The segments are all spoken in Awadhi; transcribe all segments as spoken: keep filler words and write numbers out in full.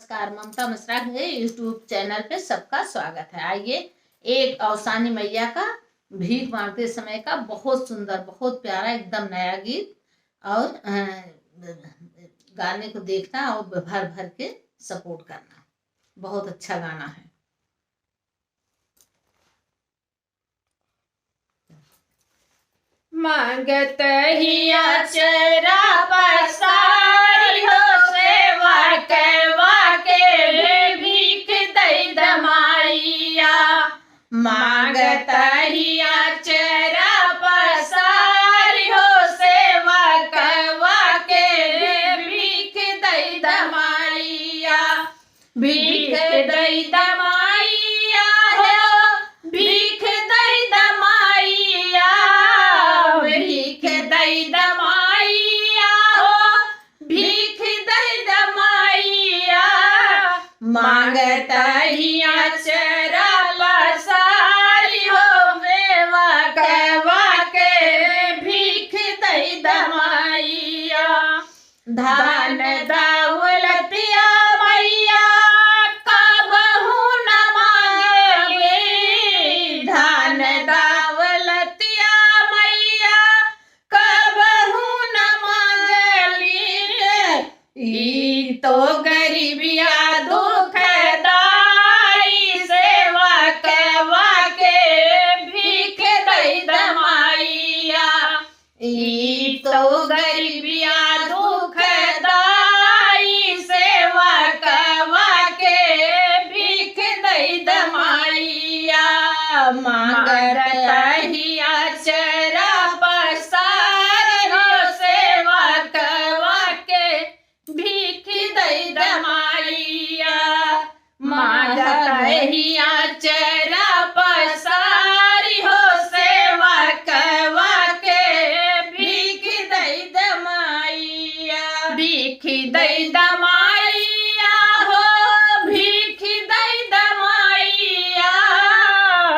नमस्कार, ममता मिश्रा के YouTube चैनल पे सबका स्वागत है। आइए, एक अवसानी मैया का भीख मांगते समय का बहुत सुंदर, बहुत प्यारा, एकदम नया गीत। और, अ, गाने को देखना और भर भर के सपोर्ट करना। बहुत अच्छा गाना है। मांगत ही अचरा पसारी हो, सेवा करवा के भीख दई द माइया। मांगत ही अचरा पसारी हो, सेवा करवा के भीख दई द माइया। भीख दई द माइया हो, भीख दई द माइया, भीख दई द माइया हो, भीख दई द माइया। मांगत ही अचरा पसारी हो, सेवा करवा के भीख दई द माइया। धन दौलतिया मैया कबहू न मांगली, धन दौलतिया मैया कबहू न मांगली। ई तो गरीबिया दुख दाई, सेवा करवा के भीख दई द माइया। ई तो गरीबिया दुख दाई, सेवा करवा के भीख दई द माइया। मांगत ही अचरा पसारी हो, सेवा करवा के भीख दई द माइया। मांगत ही अचरा पसारी हो, सेवा करवा के भीख दई द माइया। भीख दई द माइया हो, भीख दई द माइया,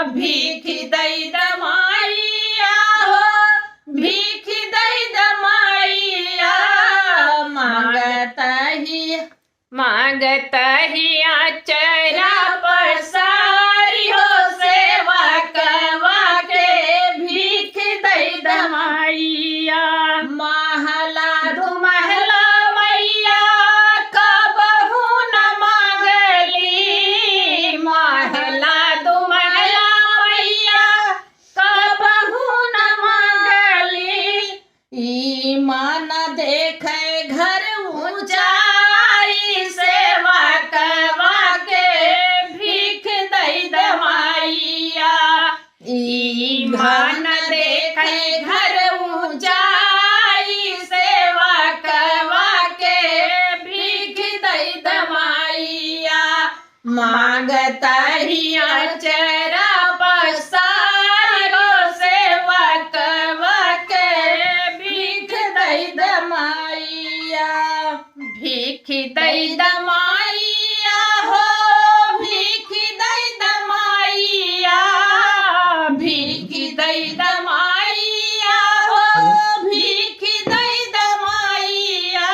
भीख दई द माइया हो, भीख दई द माइया। मांगत ही मांगत ही अचरा पसारी हो, सेवा करवा के भीख दई द माइया। महला दुमहला मैया कबहू न मांगली, महला दुमहला मैया कबहू न मांगली। ई मन देखे घर ऊंचाई, सेवा करवा के भीख दई द माइया। ई मन देखे घर ऊंचाई, सेवा करवा के भीख दई द माइया। मांगत ही अचरा पसारी हो, सेवा करवा के भीख दई द माइया। भीख दई द माइया हो, भीख दई द माइया, भीख दई द माइया हो, भीख दई द माइया।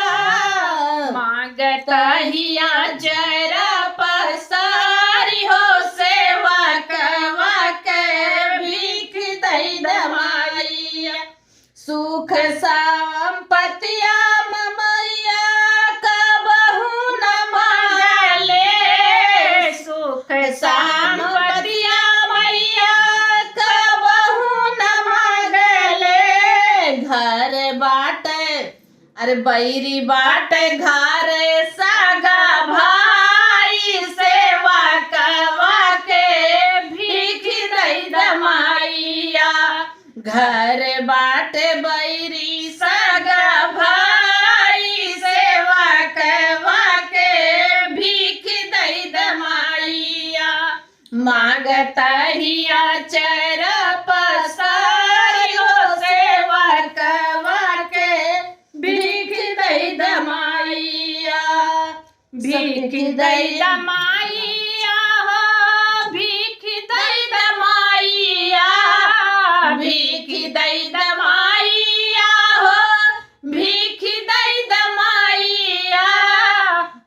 मांगत ही अचरा पसारी हो, सेवा करवा के भीख दई द माइया। सुख संपतिया मैया कबहू न मांगले, सुख संपतिया मैया कबहू न मांगले। घर बाटे अरे बैरी बाटे घर सगा भाई, सेवा करवा के भीख दई द माइया। घर बाटे बैरी सगा भाई, सेवा करवा के भीख दई द माइया। मांगत ही अचरा पसारी हो, सेवा करवा के भीख दई द माइया। भीख दई द माइया हो, भीख दई द माइया, भीख दई द माइया हो, भीख दई द माइया।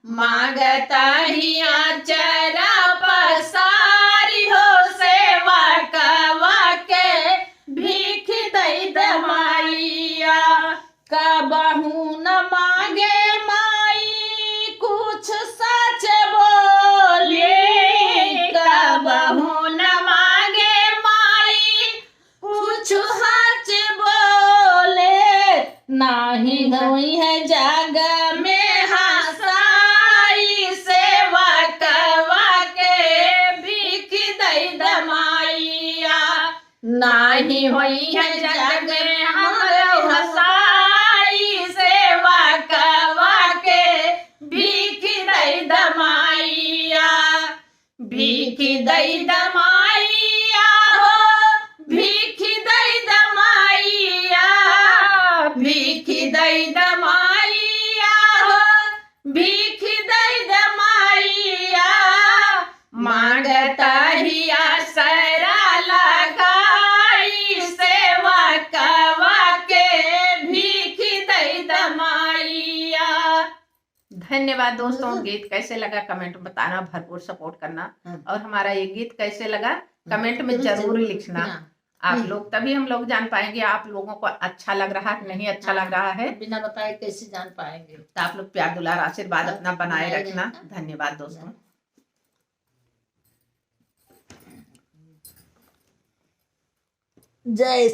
मांगत हिया चरा पसारी हो सेवा कवा के भीख दई द माइया। कबहू न मांगे माई कुछ सच बोले, कबहू न मांगे माई कुछ सच बोले। नाही होई है जग में हंसाई सेवा कवा के भीख दई द माइया। नाही होई है जग में हमरो हंसाई सेवा कवा के भीख दई द माइया। भीख दई द माइया हो, भीख दई द माइया, भीख दई द माइया हो, भीख दई द माइया। मांगता ही आसरा लगाई सेवा कवा के भीख दई द माइया। धन्यवाद दोस्तों। गीत कैसे लगा कमेंट में बताना, भरपूर सपोर्ट करना। हाँ। और हमारा ये गीत कैसे लगा कमेंट में जरूर लिखना आप लोग, तभी हम लोग जान पाएंगे आप लोगों को अच्छा लग रहा है कि नहीं अच्छा लग रहा है। बिना बताए कैसे जान पाएंगे? तो आप लोग प्यार दुलार आशीर्वाद अपना बनाए रखना। धन्यवाद दोस्तों। जय